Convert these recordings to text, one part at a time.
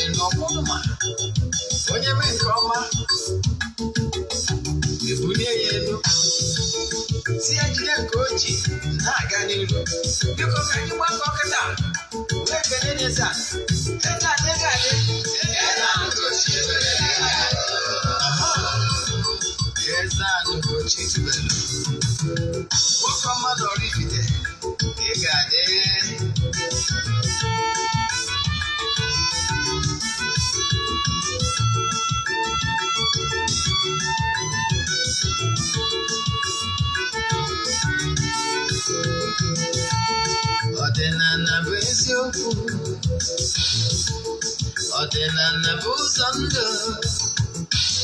Elu ọkpụma onye mee nke ọma, ebulie ya elu, si ya jide nke o ji na-aga n'iru. Biko, ka anyị gbakọ kịta wee kelee eze a. Eze a, eze a, eze a, eze a n'Ugochi tubelu, nwoke ọma na Oraifite, ị ga-adị. Ọdịnala bụ eziokwu, ọdịnala bụ ụzọ ndụ.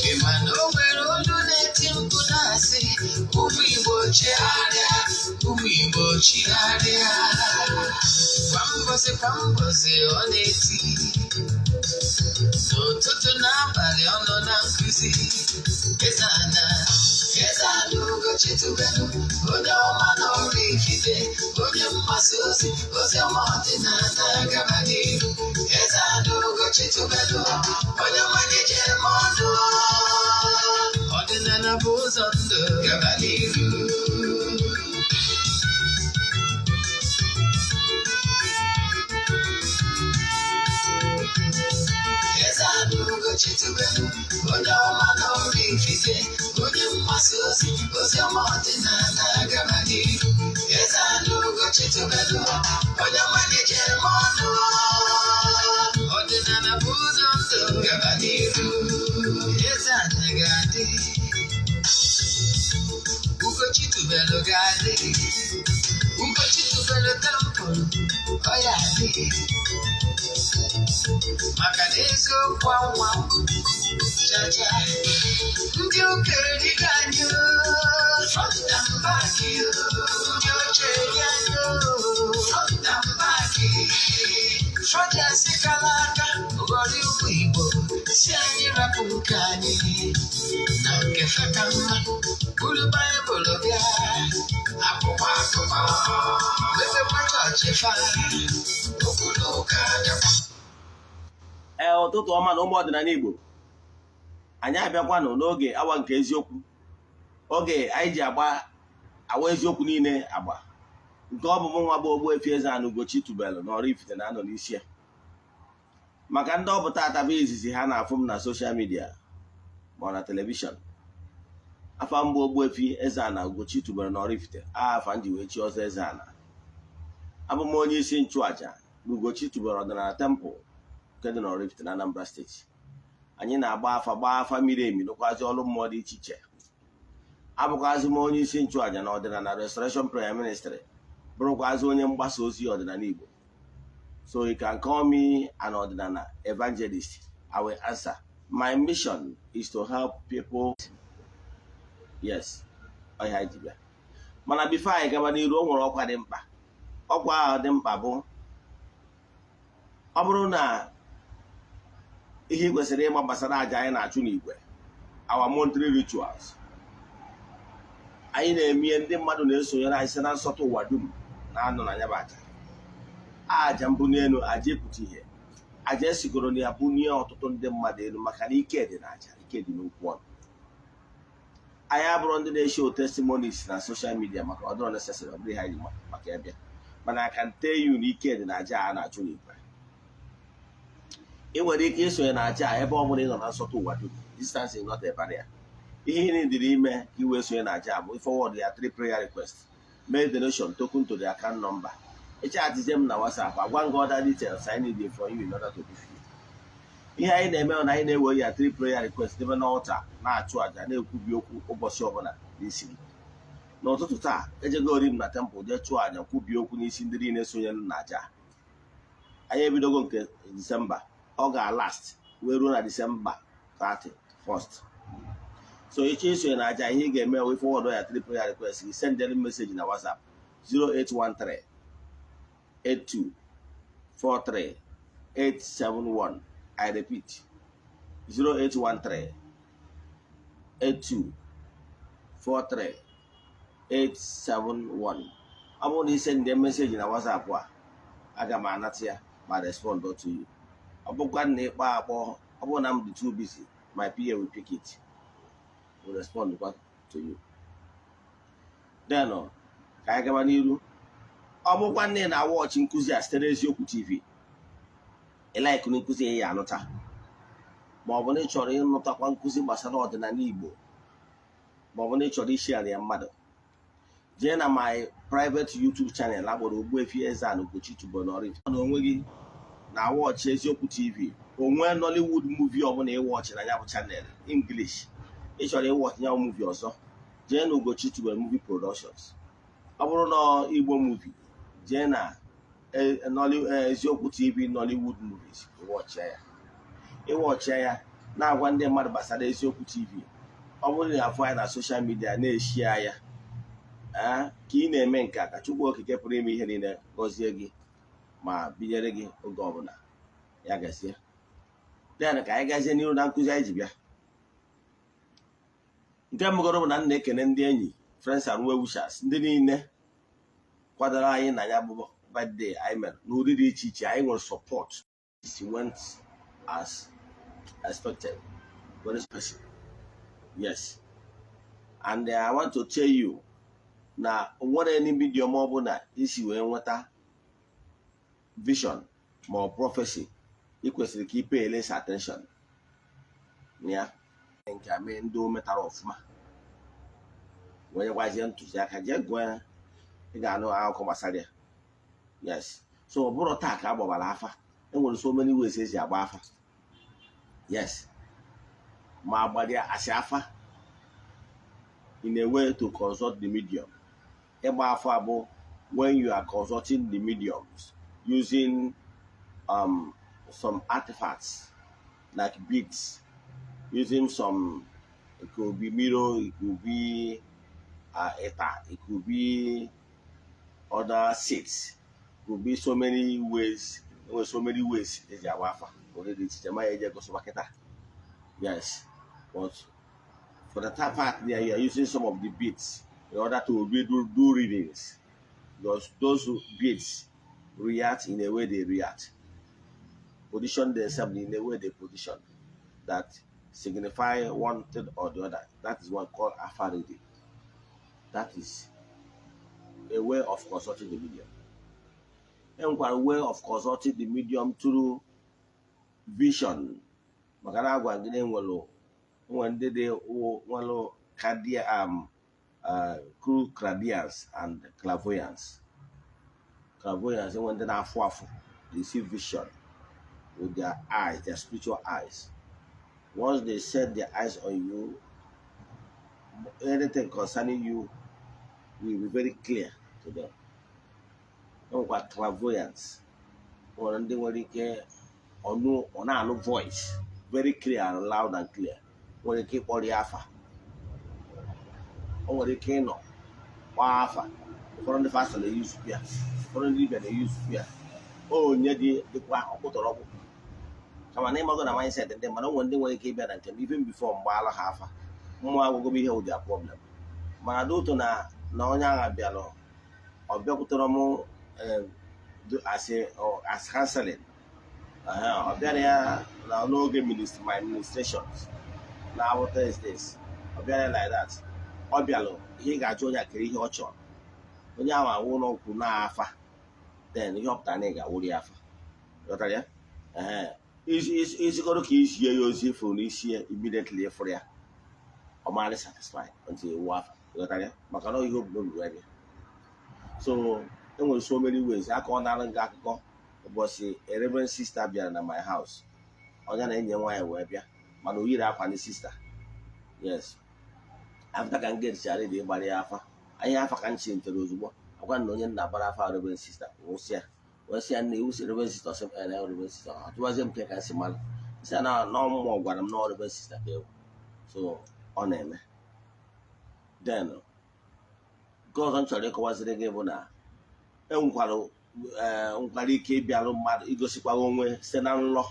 Ị ma na o nwere olu na-eti mkpu na-asị, "Ụmụ Igbo, chigharịa, ụmụ Igbo, chigharịa." Kwa mbọsị kwa mbọsị ọ na-eti, n'ụtụtụ n'abalị ọ nọ na nkụzi. Eze ana, eze ana Ugochi tubelu, onye ọma na Oraifite, onye mgbasa ozi ozi ọma ọdịnala, gaba n'ihu. Eze ana Ugochi tubelu, onye mmanya ji eme ọnụ. Ọdịnala bụ ụzọ ndụ, gaba n'ihu. Eze ana Ugochi tubelu, onye ọma na Oraifite, onye mgbasa ozi ozi ọma ọdịnala, gaba n'ihu. Eze ana Ugochi tubelu, onye mmanya ji eme ọnụ. Ọdịnala bụ ụzọ ndụ, gaba n'ihu. Eze ana ga-adị, Ugochi tubelu ga-adị, Ugochi tubelu temple ọ ya adị, maka na eziokwu anwa chacha. Ndị ụka erigo anyị front and back, ndị oche eri anyị front and back. Fọdụ kala aka ghọrọ ụmụ Igbo, si anyị rapụ nke anyị na nke fe ka mma, buru Baịbụl bịa, akwụkwọ akụkọ, mepekwa chọọchị fa, okwu na ụka adakwa. Ee, ụtụtụ ọma na ụmụ ọdịnala Igbo. Anyị abịakwanụ n'oge awa nke eziokwu, oge anyị ji agba awa eziokwu niile agba, nke ọ bụ mụ nwa bụ Ogbuefi Eze-Ana Ugochi tubelu na Oraifite na-anọ n'isi ya. Maka ndị ọ bụ tata bụ izizi ha na-afụ m na social media ma ọ na television, afa mbụ Ogbuefi Eze-Ana Ugochi tubelu na Oraifite, afa m ji wee chi ọzọ Eze-Ana. Abụ m onye isi nchụaja na Ugochi tubelu ọdịnala temple nke dị n'Oraifite na Anambra Steeti. Anyị na-agba afa, gbaa afa miri emi, nụkwazi ọrụ mmụọ dị iche iche. Abụkwazị m onye isi nchụaja na ọdịnala Restoration Prayer Ministry, bụrụkwazị onye mgbasa ozi ọdịnala Igbo. So you can call me an ọdịnala evangelist, I will answer. My mission is to help people. Yes, ọhịa anyị ji bịa. Mana before anyị gaba n'iru, o nwere ọkwa dị mkpa. Ọkwa ahụ dị mkpa bụ, ọ bụrụ na ihe ị kwesịrị ịma gbasara àjà anyị na-achụ n'igwe, our monthly rituals anyị na-eme, ndị mmadụ na-esonyere anyị site na nsọtụ ụwa dum na-anọ na ya bụ àjà. Àjà mbụ n'elu, àjà epụta ihe, àjà esigoro na ya bunie ọtụtụ ndị mmadụ elu, maka na ike dị na àjà, ike dị n'okwu ọnụ. Anyị abụrụ ndị na-eshow testimonies na social media, maka ọ dịrọ necessary, ọ bụrụ ihe anyị maka ya bịa. Mana I can tell you na ike dị na àjà a na-achụ n'igwe. Ị nwere ike isonye na àjà a ebe ọ bụla ị nọ na nsọtụ ụwa dum. Distance is not a barrier. Ihe ị dịrị ime ka ị wee sonye na àjà bụ forward ya three prayer request, make donation token to the account number, ịchatizie m na WhatsApp, agwa gị other details I need from you in order to give you. Ihe anyị na-eme na anyị na-ewe ya three prayer request debe n'altar, na-achụ àjà, na-ekwubi okwu ụbọchị ọbụla n'isi gị. N'ụtụtụ taa, ejegori m na temple jee chụọ àjà, kwubie okwu n'isi ndị niile sonyere na àjà. Anyị ebidogo nke Disemba, ọ ga-last wee ruo na Disemba 31st. So ịchọ isonye na aja, ihe ị ga-eme wee forward ya three prayer request gị, send them message na WhatsApp 0813 82 43 871. I repeat, 0813 82 43 871. Ọ bụrụ na ị send message na WhatsApp a, aga m anata ya ma respond to you. Ọ bụkwa na ịkpọ akpọ, ọ bụrụ na m dị too busy, my PA will pick it, will respond kwa to you. Then ka anyị gaba n'iru. Ọ bụkwa nne na watch nkụzi a site n'Eziokwu TV, ị like nkụzi ya anụta, ma ọ bụ na ị chọrọ ịnụtakwa nkụzi gbasara ọdịnala Igbo, ma ọ bụ na ị chọrọ ishare ya mmadụ, jee na my private YouTube channel akpọrọ Ogbuefi Eze-Ana Ugochi tubelu n'Oraifite. Na onwe gị na watch Eziokwu TV, onwe Nollywood movie ọbụla ị watch na ya bụ channel English, ị chọrọ ị watch ya movie ọzọ, jee na Ugochi tubelu Movie Productions. Ọ bụrụ na Igbo movie, jee na Eziokwu TV Nollywood movies, watchịa ya. Ị watchịa ya, na-agwa ndị mmadụ gbasara Eziokwu TV. Ọ bụrụ na afọ ya na social media na-eshia ya, ee, ka ị na-eme nke a, ka Chukwu Okike pụrụ ime ihe niile gọzie gị ma binyere gị oge ọbụla. Ya gazie. Then ka anyị gazie n'iru na nkụzi anyị ji bịa. Nke mbụgoro bụ na m na-ekene ndị enyi, friends and well wishers, ndị niile kwadoro anyị na ya bụ birthday anyị mere n'ụdị dị iche iche. Anyị nwere support. It went as expected, very special, yes. And I want to tell you na nwere any medium ọbụla isi wee nweta vision ma ọ prophecy, ị kwesịrị ka ị pay less attention na ya. Nke a mee ndị o metara ọfụma wee gwazie ntụziaka, jee gụọ ya, ị ga-anụ akụkọ gbasara ya. Yes, so ọ bụrụ taa ka a gbabara afa, enwere so many ways esi agba afa. Yes, ma agbalịa asị afa in a way to consult the medium. Ịgba afa bụ when you are consulting the mediums using some artifacts like beads, using some, it could be mirror, it could be eta, it could be other seeds, it could be so many ways. Enwere so many ways eji agba afa ụdị dị iche iche ma ya eji egosịkwa kịta. Yes, but for the third part there, you are using some of the beads in order to read, do readings, because those beads react in a way they react, position themselves in a way they position that signify one thing or the other. That is what called afa reading. That is a way of consulting the medium. Enwekwara way of consulting the medium through vision, maka na agwa gị na enwere nwere ndị dị nwere cardia clairaudience and clairvoyance. Clairvoyance, enwere ndị na-afụ afụ, they see vision with their eyes, their spiritual eyes. Once they set their eyes on you, anything concerning you will be very clear to them. Enwekwa clairvoyance, nwere ndị nwere ike ọnụ ọ na-anụ voice very clear and loud and clear, nwere ike ịkpọrọ ya afa, o nwere ike ịnọ gbaa afa. Ụfọdụ ndị pastọ na-eyuzukwu ya, ụfọdụ ndị dibịa na-eyuzukwu ya. Onye dị dịkwa ọkpụtọrọkpụ, kama na ịmago na mindset ndị mana onwe ndị nwere ike ịbịa na nke m even before mgbaala ha afa, mmụọ agwụgo m ihe ụdị problem. Mana dị ụtọ na onye agha bịara, ọ bịakwutere m as counseling, ọ bịara ya na n'oge my ministrations na awụ Thursdays, ọ bịara like that. Ọ bịalụ, ihe ị ga-ajụ onye a kere ihe ọ chọrọ, onye ahụ awụ n'ụkwụ na-afa, then ihe ọ pụtara na ị ga-awụrụ ya afa. Ghọtara ya? Ee, izigoro ka izie ya ozi ifuru n'isi ya, immediately ịfụrụ ya, ọ marị satisfied until ewu afa. Ghọtara ya? Maka na ihe obi n'obi wee bịa. So enwere so many ways. Aka ọ nara gị akụkọ ụbọchị a reverend sister bịara na my house, onye na enyi nwaanyị wee bịa, mana o yiri akwa ndị sister. Yes, after ka m getchara dị ịgbara ya afa, anyị afa ka m chintere ozugbo agwa na onye nna gbara afa reverend sister, nwụsịa wee sị ya nna iwu si reverend sister, ọsị m na reverend sister. Ọ tụwazie m nke ka m si mara, sị ya na mmụọ gwara m na reverend sister ka ewu. So ọ na-eme. Then nke ọzọ m chọrọ ịkọwaziri gị bụ na enwekwara nwekwara ike ịbịarụ mmadụ igosikwa onwe site na nlọ.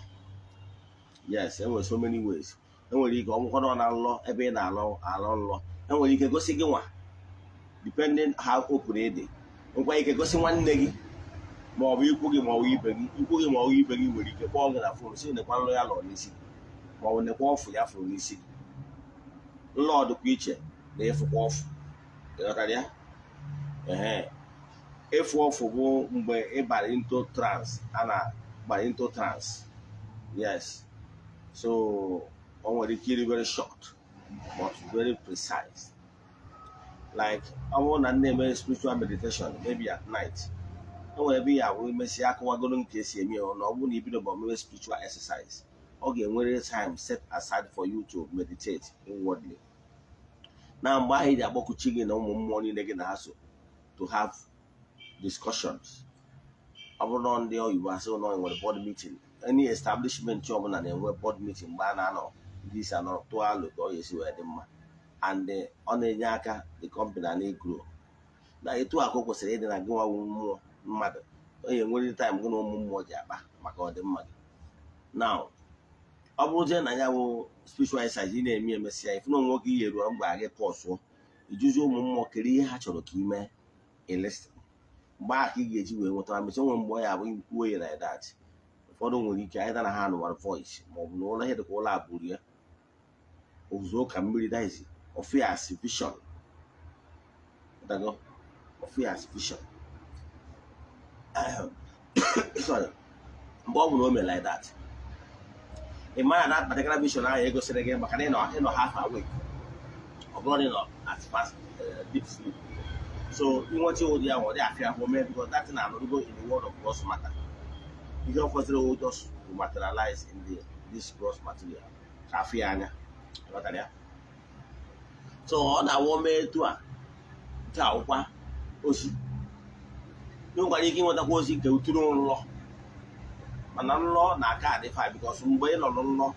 Yes, enwere so many ways. Enwere ike ọ na nlọ ebe ị na-alọ alọ nlọ, enwere ike gosi gị nwa, depending how open ị dị. Nwekwa ike gosi nwanne gị. Ma ọ bụ ikwu gị ma ọ bụ ibe gị, ikwu gị ma ọ bụ ibe gị nwere ike kpọọ gị na phone, si nekwa nlọ ya lọrọ n'isi gị, ma ọ bụ nekwa ọfụ ya fụrụ n'isi gị. Nlọ dịkwa iche na ịfụkwa ọfụ. Ịghọtara ya? Ehe, ịfụ ọfụ bụ mgbe ị bara into trance, a na-gbara into trance. Yes, so o nwere ike iri very short but very precise. Like ọ bụrụ na m na-eme spiritual meditation, maybe at night, o nwere ebe ya abụ imesi akọwagoro nke esi eme ya, na ọ bụrụ na ibido ma mewe spiritual exercise, ọ ga-enwere time set aside for you to meditate inwardly. Na mgbe ahụ ị ji akpọku chi gị na ụmụ mmụọ niile gị na ha so to have discussions. Ọ bụrụ na ndị oyibo asị na nwere board meeting, any establishment ọbụla na-enwe board meeting mgbe a na-anọ, ndị isi anọ tụọ alụ ka ọ ga-esi wee dị mma, and ọ na-enye aka the company na na-grow. Na etu a ka o kwesịrị ịdị na gị nwawu mmụọ mmadụ, ọ ga-enwerịrị time gị na ụmụ mmụọ ji akpa maka ọdịmma gị. Now, ọ bụrụzie na ya bụ spiritual exercise ị na-eme, emesịa, ifu na onwe gị ihe ruo mgbe gị pọsụọ, ijuzi ụmụ mmụọ kere ihe ha chọrọ ka ime listen. Mgbe ahụ ka ị ga-eji wee nweta mmechi onwe. Mgbe ọ ya abụ ikwuo ya like that, ụfọdụ nwere ike either na ha nụwara voice, ma ọ bụ na ụlọ ihe dịka ụlọ abụrụ ya ozuo ka mmiri daizi ọfụ ya as vision. Dago ọfụ ya as vision. Sorry. Mgbe ọ bụla o mere like that, ị mara na that particular vision ahụ egosiri gị maka na ịnọ half awake, ọ bụrụ na ị nọ at fast deep sleep. So inweta ụdị ahụ, ọ dị afịa ahụ mee, because that thing anọrụgo in the world of gross matter. Ihe ọ kwesịrị wụ just to materialize in this gross material ka afọ ya anya. Ghọtara ya? So ọ na-awụ mee etu a, nke awụkwa ozi. Ị nwekwara ike ịnwetakwa ozi nke uturu nlọ, mana nlọ na-aka adị fa, because mgbe ị nọ nlọ,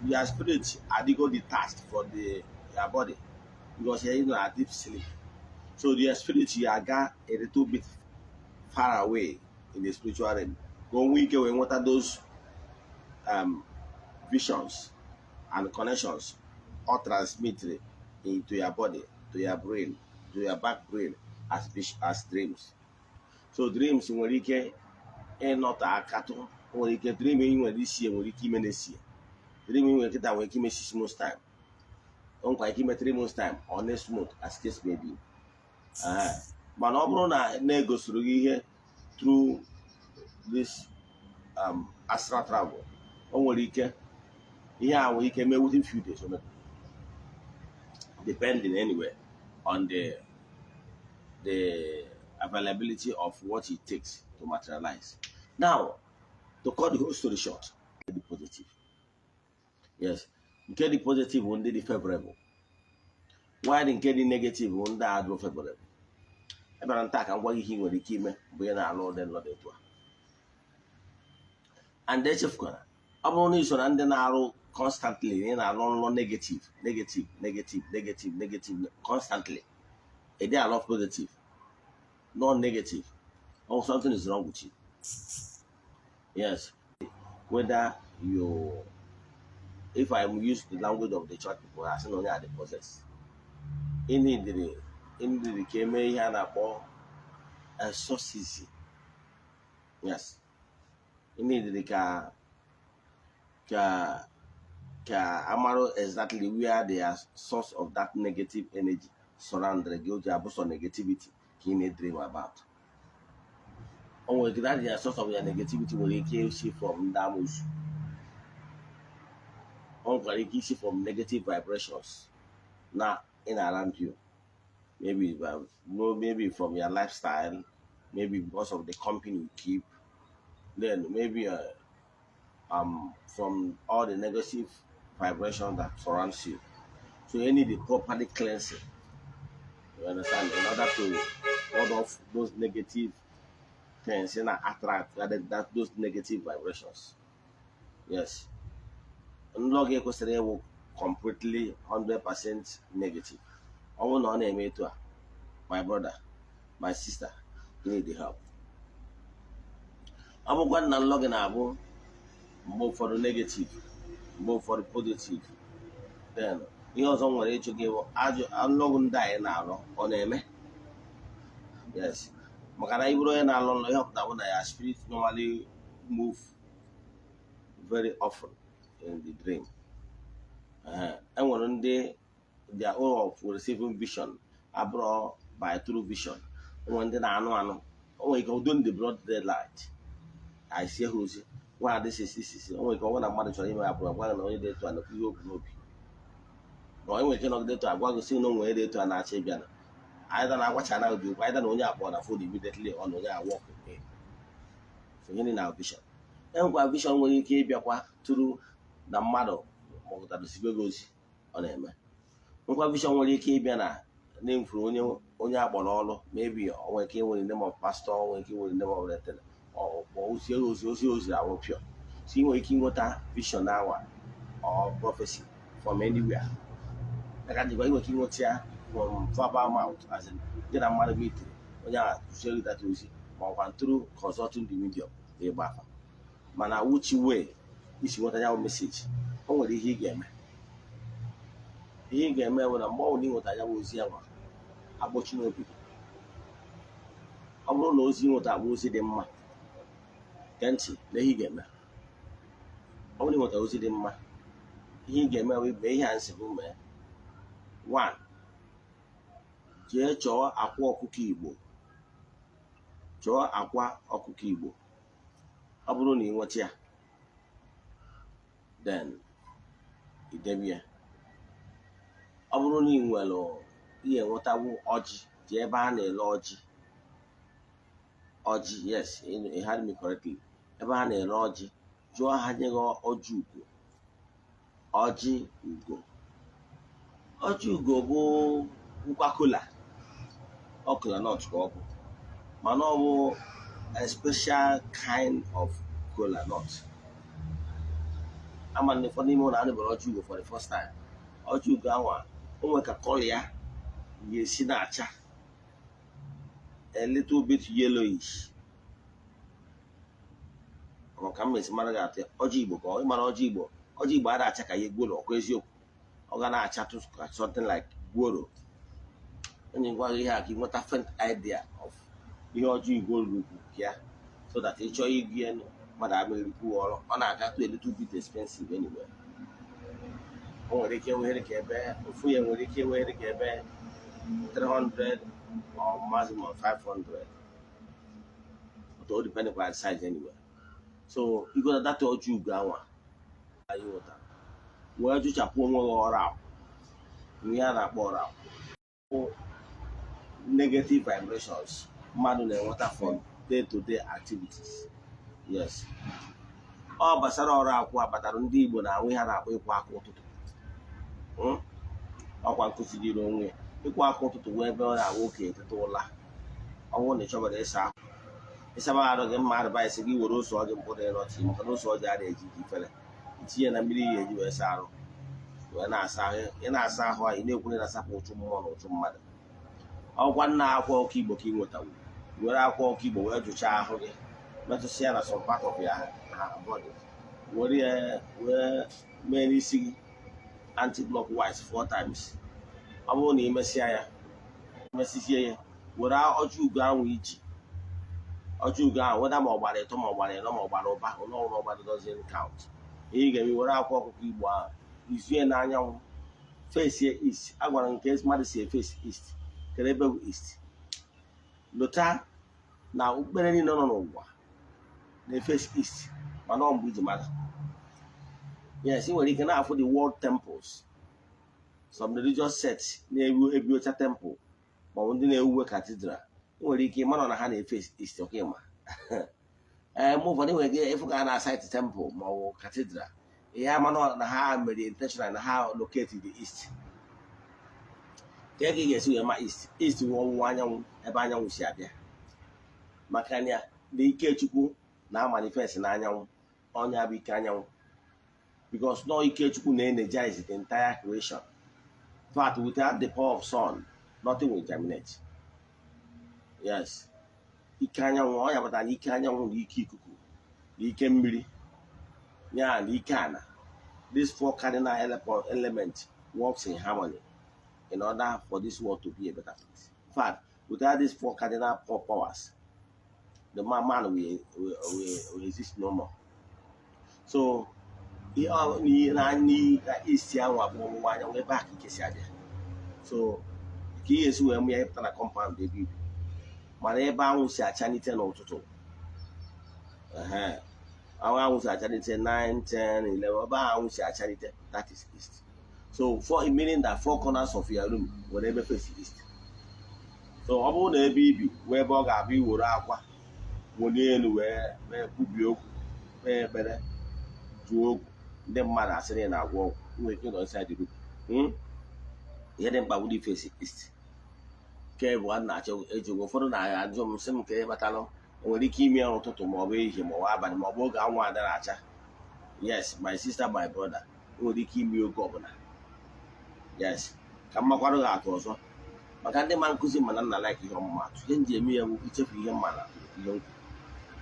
your spirit adịgo detached from your body, because you're na deep sleep. So your spirit ya aga a little bit far away in the spiritual realm ka o nwee ike wee nweta those visions and connections or transmit into your body, to your brain, to your back brain as dreams. So dreams nwere ike ịnọte akatụ, nwere ike dream ị nwere isi nwere ike ime n'esi dream ị nwere kịta nwere ike ime 6 months time, o nwekwara ike ime 3 months time or next month, as case may be. Mana ọ bụrụ na na-egosiri gị ihe through this astral travel, o nwere ike ihe a nwere ike mee within few days, depending anyway on the availability of what it takes to materialize. Now, to cut the whole story short, the positive, yes, nke dị positive bụ ndị dị favorable, while nke dị negative bụ ndị adịrọ favorable. Ebara nta ka m gwa gị ihe ị nwere ike ime mgbe ị na-alụ ụdị nlọ dị etu a. And echefukwara, ọ bụrụ na ị so na ndị na-arụ constantly, ị na-alụ nlọ negative, negative, negative, negative, negative constantly, ị dị alụ positive, non negative, or something is wrong with you. Yes, whether you, if I use the language of the church people, asị na onye a dị possessed, ịnidiri ka eme ihe a na-akpọ exorcism. Yes, ịnidiri ka amarụ exactly where the source of that negative energy surrounded gị o ji abụ sọ negativity ka ị na-dream about. O nwere ike that the source of your negativity nwere ike isi from ndị amoosu, o nwekwara ike isi from negative vibrations na in around you, maybe by, no, maybe from your lifestyle, maybe because of the company you keep, then maybe from all the negative vibration that surrounds you. So you need the properly cleansing, you understand, in order to ward off those negative things and attract that those negative vibrations. Yes, nlọ gị kwesịrị ịwụ completely 100% negative. Ọ bụrụ na ọ na-eme etu a, my brother, my sister, you need the help. Ọ bụkwa na nlọ gị na-abụ mgbe ụfọdụ negative, mgbe ụfọdụ positive, then ihe ọzọ nwere ịchụ gị bụ ajụ nlọgụ ndị anyị na-arọ ọ na-eme. Yes, Maka na ị bụrụ onye na-alọ nlọ, ihe ọpụta bụ na ya spirit normally move very often in the dream. Enwere ndị their own of receiving vision abụrụ by through vision. Enwere ndị na-anụ anụ, o nwere ike udo the broad daylight anyị ha ozi nwa this is this is. O nwere ike ọ bụrụ na mmadụ chọrọ ime abụrụ agwa gị na onye dị etu a nakwa ihe o bu n'obi, na onye nwere ike nọgide etu agwa gị sị na o nwere dị etu a na-achọ ịbịa na either na-agwacha na ụdị okwu, either na onye akpọ na phone immediately ọ na onye a work in. So gịnị na vision? Enwekwa vision nwere ike ịbịakwa tụrụ na mmadụ maọpụtara zibe gị ozi ọ na-eme. Nwekwa vision nwere ike ịbịa na na-emfuru onye akpọrọ ọrụ. Maybe o nwere ike inwere name of pastor, o nwere ike inwere name of reverend, ọ ozie ozi awụ pure. So ị nwere ike ịnweta vision awa or prophecy from anywhere. Aka njikwa, ị nwere ike ịnweta ya from verbal mouth, as in gị na mmadụ meetiri, onye ahụ kụziere gị data ozi, ma ọkwa through consulting the medium na ịgba afa. Mana which way isi nweta ya bụ message, o nwere ihe ị ga-eme. Ihe ị ga-eme bụ na mgbe ọ bụla ị nweta ya bụ ozi ahụ, akpọchi n'obi gị. Ọ bụrụ na ozi ị nweta bụ ozi dị mma, gee ntị na ihe ị ga-eme. Ọ bụrụ na ị nweta ozi dị mma, ihe ị ga-eme bụ mee ihe a nsị bụ mee. One, jee chọọ akwa ọkụkọ Igbo. Chọọ akwa ọkụkọ Igbo. Ọ bụrụ na ị nweta ya, then idebe ya. Ọ bụrụ na ị nwere ihe enwetawu ọjị, jee ebe a na-ele ọjị. Ọjị, yes, you heard me correctly. Ebe a na-ere ọjị, jụọ ha nye gị ọjị ugo. Ọjị ugo, ọjị ugo bụ nkwa kola, ọ kola nut ka ọ bụ, mana ọ bụ a special kind of kola nut. Ama na ụfọdụ n'ime ụlọ anụbara ọjị ugo for the first time. Ọjị ugo anwa, o nwere ka colour ya ga-esi na-acha a little bit yellowish. Ọ ka m esi mara gị atụ ya, ọjị Igbo ka ọ ịmara. Ọjị Igbo, ọjị Igbo a na-acha ka ihe gworo ọkwa eziokwu. Ọ ga na-achatụ ka something like gworo. Onye gwa gị ihe a ka ị nweta faint idea of ihe ọjị Igbo ruru ya, so that ị chọọ ịgụ ya, mmadụ ama erikwu ọrụ. Ọ na-agatụ a little bit expensive anyway. O nwere ike nwere ka ebe ofu ya nwere ike nwere ka ebe 300 or maximum 500, but all depending on the size anyway. So igote data ọjị ugo anwa anyị nwetara, wee jụchapụ onwe gị ọrụ ahụ. Ihe a na-akpọ ọrụ ahụ, negative vibrations mmadụ na-enweta from day to day activities. Yes, ọ gbasara ọrụ akwụ kpatara ndị Igbo na-anwụ ihe a na-akpọ ịkwụ aka ụtụtụ. Ọkwa nkụzi dịrị onwe ya. Ịkwụ aka ụtụtụ wee ebe ọ na-awụ oke eteta ụla. Ọ bụrụ na ị chọbara ịsa ahụ, ịsaba arụ gị mma, advice gị, were ose ọjị mkpụrụ ịrọchi, maka na ose ọjị a na-eji ji ifere itinye na mmiri ya eji wee saa arụ, wee na-asa ahụ. Ị na-asa ahụ anyị na-ekwere na-asapụ ụchụ mmụọ na ụchụ mmadụ. Ọkwa nna akwa ọkụ Igbo ka ị nwetawu, were akwa ọkụ Igbo wee jụchaa ahụ gị, metụsịa na some part of your body, were ya wee mee n'isi gị anti-clockwise four times. Ọ bụrụ na ị mesịa ya, mesisie ya, were ọjị ugo ahụ iji ọjị ugo ahụ weda, ma ọ gbara ịtọ, ma ọ gbara ịnọ, ma ọ gbara ụba, ụlọ ọrụ ọgbara doesn't count. Ihe ị ga-eme, were akwa ọkụkọ Igbo ahụ izie n'anyanwụ, face east. A gwara nke mmadụ si eface east. Kedu ebe bụ east? Lụta na okpukpere niile nọ n'ụwa na-eface east, mana ọ mgbe iji mara. Yes, ị nwere ike na-afụ the world temples, some religious sects na-ewu ebi ocha temple, maọbụ ndị na-ewuwe cathedral. Ị nwere ike ịmara na ha na-eface east. Ọka ịma ee, mgbe ụfọdụ ị nwere ike ịfụ ka a na-asite temple maọbụ cathedral, ihe ama na ha mere intentional na ha locate the east. Ka ị ga-esi wee ma east? East wụ ọwụwa anyanwụ, ebe anyanwụ si abịa, maka na Ikechukwu na-amanifest na anyanwụ. Ọnya bụ ike anyanwụ, because no Ikechukwu na-energize the entire creation. In fact, without the power of sun, nothing will germinate. Yes, ike anyanwụ, ọ ya pụtara na ike anyanwụ na ike ikuku na ike mmiri ya na ike ana, these four cardinal elements works in harmony in order for this world to be a better place. In fact, without these four cardinal powers, The man will exist no more. So ihe na na east anwa bụ ọwụwa anyanwụ, ebe a ka ike si abịa. So ka ihe esi wee mụ ya ịpụta na compound ebe ibi, mana ebe anwụ si achanite n'ụtụtụ, ehe, anwụ si achanite 9, 10, 11, ebe anwụ si achanite, that is east. So four, meaning that four corners of your room nwere ebe face east. So ọ bụrụ na ebe ibi wee ebe ọ ga-abụ iwere akwa welie elu wee kwubie okwu, kpee ekpere, jụọ okwu, ndị mmadụ asịrị na na-agwọ ọgwụ, nwere ike ịnọ inside the room. Ihe dị mkpa bụ face east. Nke bụ a na-achọ eji ụfọdụ na-ajụ m, sị m ka ị kpatalụ enwere ike ime ya ụtụtụ, ma ọ bụ ehihie, ma ọ bụ abalị, ma ọ bụ oge anwụ adara acha. Yes, my sister, my brother, enwere ike ime oge ọbụla. Yes, ka m makwarụ gị atụ ọzọ maka ndị ma nkụzi, mana nna like ihe ọmụmatụ. Ihe m ji eme ya bụ ichefu ihe mma na ihe nkwu.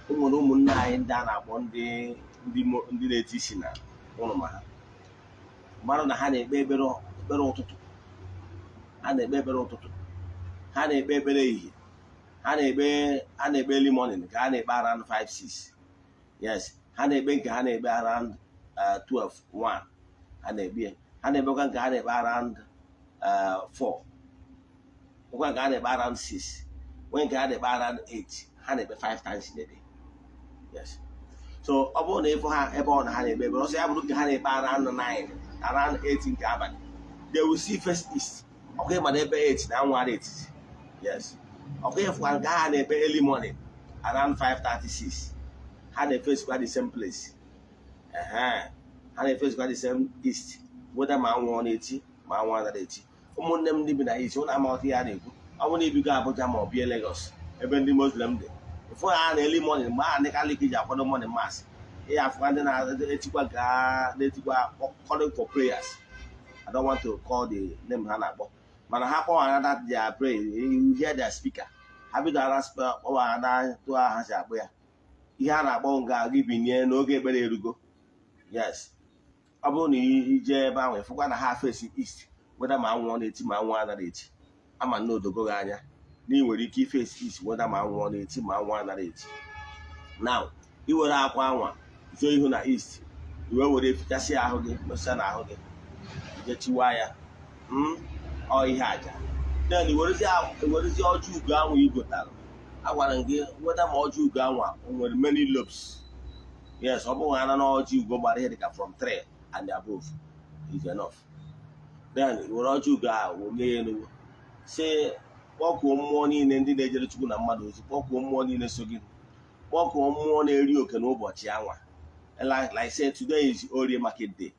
O nwere ụmụnne anyị ndị a na-akpọ ndị na-eti isi na ụlọ, ma ha mara na ha na-ekpe ekpere ụtụtụ, ha na-ekpe ekpere ụtụtụ, ha na-ekpe ekpere ehihie, ha na-ekpe early morning ka ha na-ekpe around 5, 6. Yes, ha na-ekpe nke ha na-ekpe around 12, 1, ha na-ekpe ya. Ha na-ekpekwa nke ha na-ekpe around 4, nwekwa nke ha na-ekpe around 6, nwee nke ha na-ekpe around 8. Ha na-ekpe 5 times in a day. Yes, so ọ bụrụ na ịfụ ha ebe ọ na ha na-ekpe ekpere, ọsọ ya bụrụ nke ha na-ekpe around 9, around 8 nke abalị, they will see face east. Ọkụ ịma na ebe 8 na anwụ ara etiti. Yes, ọkụ ịfụkwa nke ha na-ekpe early morning around 5:36, ha na-efesikwa the same place. Ehe, ha na-efesikwa the same east, whether ma anwụ ọ na-eti ma anwụ anaghị eti. Ụmụnne m ndị bi na east, ụnụ amaghọta ihe a na-ekwu. Ọ bụrụ na ibigo Abuja ma ọ bie Lagos ebe ndị Muslim dị, ụfụ ha na early morning, mgbe ha ndị Catholic ji akwado morning mass, ihe afụkwa ndị na-etikwa nke ha na-etikwa calling for prayers. I don't want to call the name ha na-akpọ, mana ha kpọwara that their prayer, you hear their speaker, ha bidoro kpọwara na tụọ ha si akpọ ya, ihe a na-akpọ nga gị binye n'oge ekpere erugo. Yes, ọ bụrụ na ije ebe ahụ, ịfụkwa na ha face east, whether ma anwụ ọ na-eti ma anwụ anaghị eti. Ama na odogo gị anya na ị nwere ike iface east, whether ma anwụ ọ na-eti ma anwụ anaghị eti. Now, iwere akwa anwa zoo ihu na east, iwe were fichasị ahụ gị, mesịa na ahụ gị, je chiwa ya. Ọ ihe aja. Then iwerezie ọjị ugo ahụ i gotara. Agwara m gị, whether ma ọjị ugo anwa o nwere many lobes. Yes, ọ bụghị ana na ọjị ugo gbara ihe dịka from 3 and above is enough. Then were ọjị ugo ahụ wụnye ya elu, si kpọkuo mmụọ niile ndị na-ejere Chukwu na mmadụ ozi, kpọkuo mmụọ niile so gị, kpọkuo mmụọ na-eri oke n'ụbọchị anwa. Like say today is Orie market day,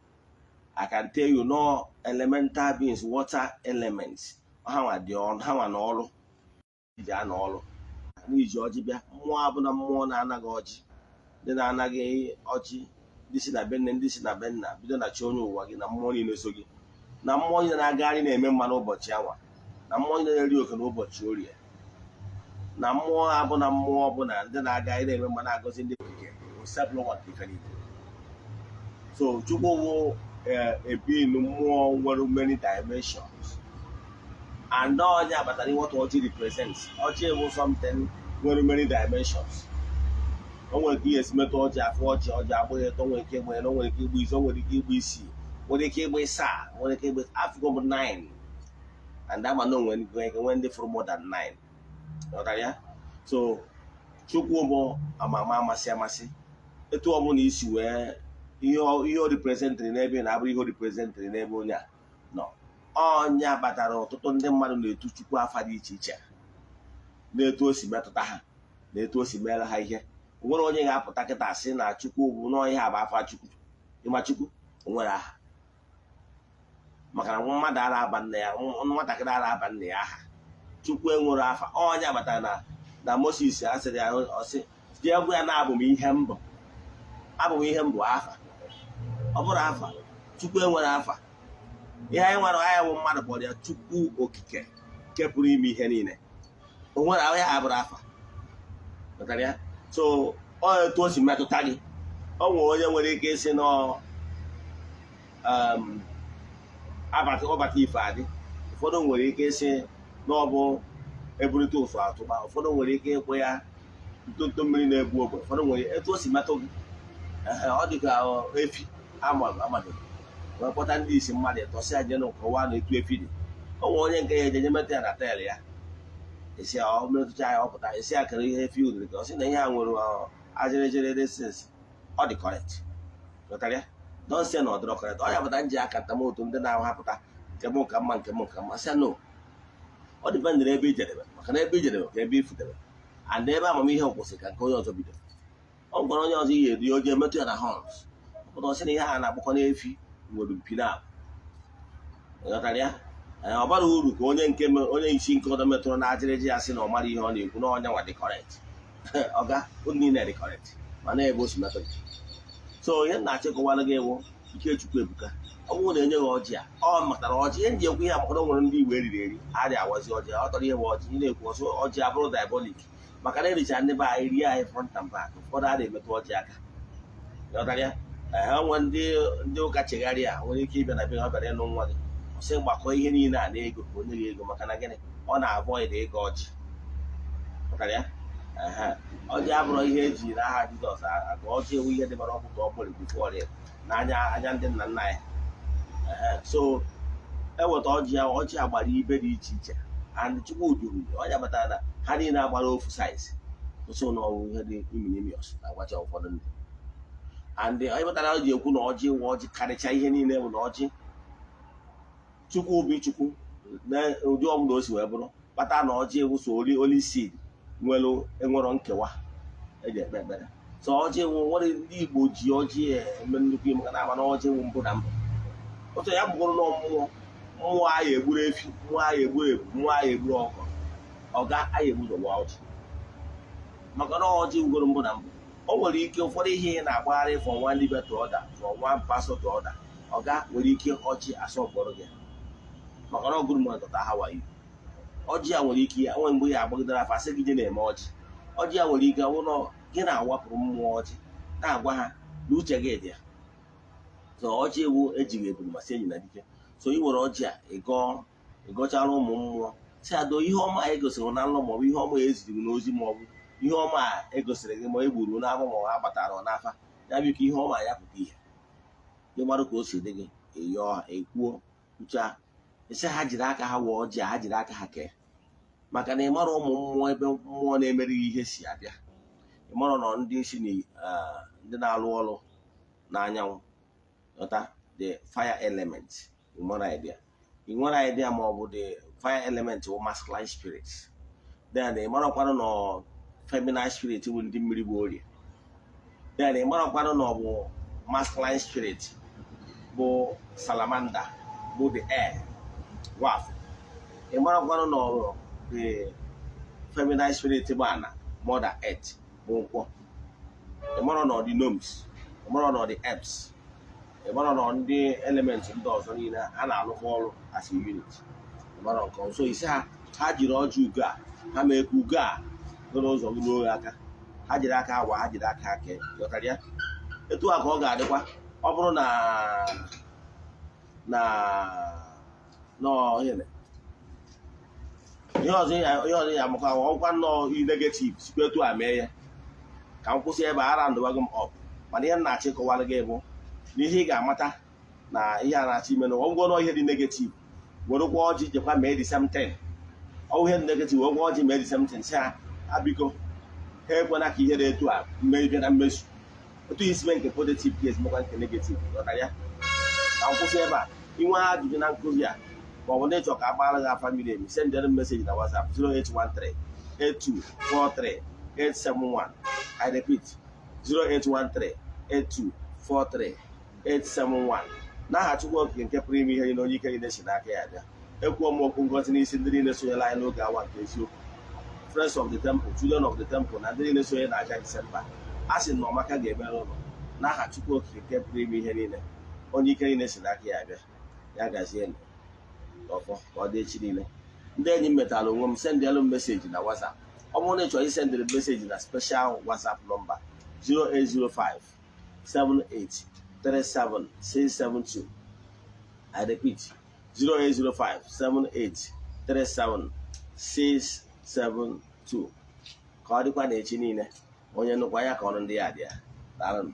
I can tell you no elemental beings, water elements, ha nwa dị ọnụ, ha nwa n'ọrụ ji anọ ọrụ n'iji ọjị bịa. Mmụọ abụna mmụọ na-anaghị ọjị, ndị na-anaghị ọjị, ndị si na be nne, ndị si na be nna, bido na chi onye ụwa gị na mmụọ niile so gị, na mmụọ niile na-agagharị na-eme mma n'ụbọchị anwa, na mmụọ niile na-eri oke n'ụbọchị Orie, na mmụọ abụ na mmụọ ọbụla ndị na-agagharị na-eme mma, na-agọzi ndị okike osebụlụwa nke ife niile. So Chukwu wụ ebin mmụọ nwere many dimensions, and onye abatara what ọjị represents. Ọjị bụ something nwere many dimensions. O nwere ike ihe esi metụ ọjị, afọ ọjị, ọjị agbụghị ịtọ, nwere ike ịgba ịnọ, nwere ike igbu ise, nwere ike igbu isii, nwere ike ịgba ịsaa, nwere ike ịgba afụgo bụ 9, and ama na onwere ike nwee ndị fụrụ more than 9. Ghọtara ya? So Chukwu bụ amama amasị amasị. Etu ọ bụla isi wee ihe o representịrị n'ebe ị na-abụ ihe o representịrị n'ebe onye a nọ, ọnya kpatara ọtụtụ ndị mmadụ na-etu Chukwu afa dị iche iche, na-etu o si metụta ha, na etu o si mere ha ihe. O nwere onye ga-apụta kịta sị na Chukwu bụ n'ọhịa bụ afa Chukwu. Ịma Chukwu o nwere aha, maka na mmadụ ara aba nne ya, nwatakịrị ara aba nne ya aha. Chukwu enwere afa. Ọnya batara na Moses asịrị ya, ọsị jee gwa ya na abụ m ihe mbụ, abụ m ihe mbụ. Afa ọ bụrụ afa, Chukwu enwere afa. Ihe anyị nwere anya bụ mmadụ kpọrọ ya Chukwu Okike nke pụrụ ime ihe niile. O nwere ahụ ya abụrụ afa. Ghọtara ya? So ọ etu o si metụta gị. O nwere onye nwere ike ịsị nọ abata ọbata ife adị. Ụfọdụ nwere ike ịsị na ọ bụ ebulite ụsụ atụba. Ụfọdụ nwere ike ịkpụ ya Ntonto mmiri na-ebu ogbe, ụfọdụ nwere etu o si metụ gị. Ehe, ọ dị ka efi amadoro wee kpọta ndị isi mmadụ ịtọsịa je na kọwaa na etu efi dị. O nwere onye nke ya ejeje metụ ya na tail ya, esi ya, ọ metụcha ya, ọpụta, esi ya kere ihe efi udiri ka ọ sị na ihe a nwere ajịrịjịrị distance. Ọ dị correct. Ghọtara ya? Don't say na ọ dịrọ correct. Ọ ya pụta nji aka ntamotu ndị na-ahapụta nke m ka mma, nke m ka mma, sị no, ọ dependịrị ebe ijedebe, maka na ebe ijedebe ka ebe ifutere and ebe amamihe kwụsị ka nke onye ọzọ bido. Ọ gwara onye ọzọ ihe eri oje metụ ya na horns, pụta ọsị na ihe a na-akpọkọ n'efi nwere mpi na ghọtara ya. Ee, ọ bara uru ka onye nke onye isi nke ọdọ metụrụ na ajịrịjị ya sị na ọ mara ihe ọ na-ekwu na ọnya nwa dị correct. Ọga unu niile dị correct, mana ebe o si metụ gị. So ihe m na-achọ ịkọwara gị ewu Ikechukwu ebuka, ọ bụrụ na enye gị ọjị a, ọ matara ọjị. Ihe nji ekwu ihe amakọrọ nwere ndị Igbo eriri eri adịghị awazi ọjị. Ọ tọrọ ihe bụ ọjị ị na-ekwu ọsọ ọjị abụrụ diabolic, maka na ericha ndị be anyị rie anyị front and back. Ụfọdụ a na-emetụ ọjị aka. Ghọtara ya? Ee, nwe ndị ụka chegharị a nwere ike ịbịa na be ha, ọ bịara ịnụ nwa gị, ọ sị gbakọ ihe niile a na ego ka onye gị ego, maka na gịnị? Ọ na-avoid ego ọjị. Ghọtara ya? Ehe. Ọjị abụrụ ihe eji n'aha Jizọs aga. Ọjị ewu ihe dịbara ọkụ ka ọ kpọrọ before n'anya anya ndị nna nna anyị. Ehe. So eweta ọjị ahụ, ọjị a gbara ibe dị iche iche and Chukwu duru ọnya batara na ha niile agbara ofu size. So na ọwụ ihe dị iminimius na-agwacha ụfọdụ ndị and onye kpatara o ji ekwu na ọjị wụ ọjị karịcha ihe niile bụ na ọjị Chukwu obi Chukwu na ụdị ọbụla o si wee bụrụ kpata na ọjị ewu so holy seed nwere enwero nkewa eji ekpe ekpere. So ọjị wụ nwere ndị Igbo ji ọjị eme nnukwu ihe, maka na ama na ọjị wụ mbụ na mbụ. Otu ya bụgoro na mmụọ mmụọ agha egburu efi, mmụọ agha egburu ebu, mmụọ agha egburu ọkọ, ọga agha egbu ụzọ gba ọjị, maka na ọjị wugoro mbụ na mbụ. O nwere ike ụfọdụ ihe ị na-agbagharị from one dibia to other, from one pastor to other, ọga nwere ike ọjị asọpụrụ gị, maka na ọgụrụ mmadụ ta ha wayo. Ọjị a nwere ike ya nwee mgbe ya agbagidere afa sị gị je na-eme ọjị. Ọjị a nwere ike ọ bụrụ na gị na-awapụrụ mmụọ ọjị na-agwa ha na uche gị dị ya. So ọjị ewu ejighị eburu masị enyi na dike. So ị were ọjị a ịgọọ, ịgọchara ụmụ mmụọ si ado ihe ọma a egosiri na nlọ, maọbụ ihe ọma eziri n'ozi, maọbụ ihe ọma a egosiri gị, ma e gburu n'afọ, ma ọ ha gbatara n'afa ya. Biko, ihe ọma ya pụta ihe gị marụ ka o si dị gị. Ịyọọ ekwuo ncha, isi ha jiri aka ha wee ọjị a, ha jiri aka ha kee, maka na ị mara ụmụ mmụọ ebe mmụọ na-emerighị ihe si abịa. Ị mara nọ ndị si na ndị na-alụ ọrụ n'anyanwụ, ghọta the fire element. Ị nwere idea, ị nwere idea ma ọ bụ the fire element bụ masculine spirit, then ị marakwanụ na feminine spirit bụ ndị mmiri bụ Orie, then ị marakwanụ na ọ bụ masculine spirit bụ salamander, bụ the air waf. Ị marakwanụ na ọ bụ the feminine spirit bụ ana, mother earth, bụ Nkwọ. Ị mara na ọ dị gnomes, ị mara na ọ dị herbs, ị mara na ndị element ndị ọzọ niile ha na-alụkọ ọrụ as a unit. Ị mara nke ọzọ. So isi ha, ha jiri ọjị ugo a, ha mee ka ugo a dị n'ụzọ gị n'oghe aka, ha jiri aka agwa, ha jiri aka kee. Ghọtara ya? Etu a ka ọ ga-adịkwa. Ọ bụrụ na nọọ ihe ọzọ, ihe ọzọ ya amakwa ọkwa nnọọ negative sikwa etu a mee ya. Ka m kwụsị ebe ara ndụwago m up, mana ihe m na-achọ ịkọwara gị bụ na ihe ị ga-amata na ihe a na-achọ ime na ọgwụgwọ nọ ihe dị negative, werekwa ọjị jekwa mee the same thing. Ọ bụ ihe dị negative, werekwa ọjị mee the same thing, sị ha ha biko, ha ekwena ka ihe dị etu a mmebie na mmezu. Otu isi mee nke positive ga-esi mekwa nke negative. Ghọtara ya? Ka m kwụsị ebe a. Inwe ajụjụ na nkụzi a, ma ọ bụ na ịchọ ka a gbaara gị afa miri emi, sendere m message na WhatsApp 0813 8243 871. I repeat, 0813 8243 871. N'aha Chukwu Okike nke pụrụ ime ihe niile, onye ike niile si n'aka ya bịa, ekwuo m okwu ngozi n'isi ndị niile sonyere anyị n'oge awa nke eziokwu, Friends of the Temple, Children of the Temple, na ndị niile sonye na aja Disemba. A sị na ọmaka ga-emere ụlọ. N'aha Chukwu Okike nke pụrụ ime ihe niile, onye ike niile si n'aka ya bịa, ya gazie ọfọ ka ọ dị echi niile. Ndị enyi m, metara onwe m, sendịalụ m message na WhatsApp. Ọ bụrụ na ị chọrọ isendịrị message na special WhatsApp number 0805 78 37 672. I repeat, 0805 78 37 672. Ka ọ dịkwa na echi niile, onye nụkwa ya ka ọrụ ndị ya dị ya. Daalụ.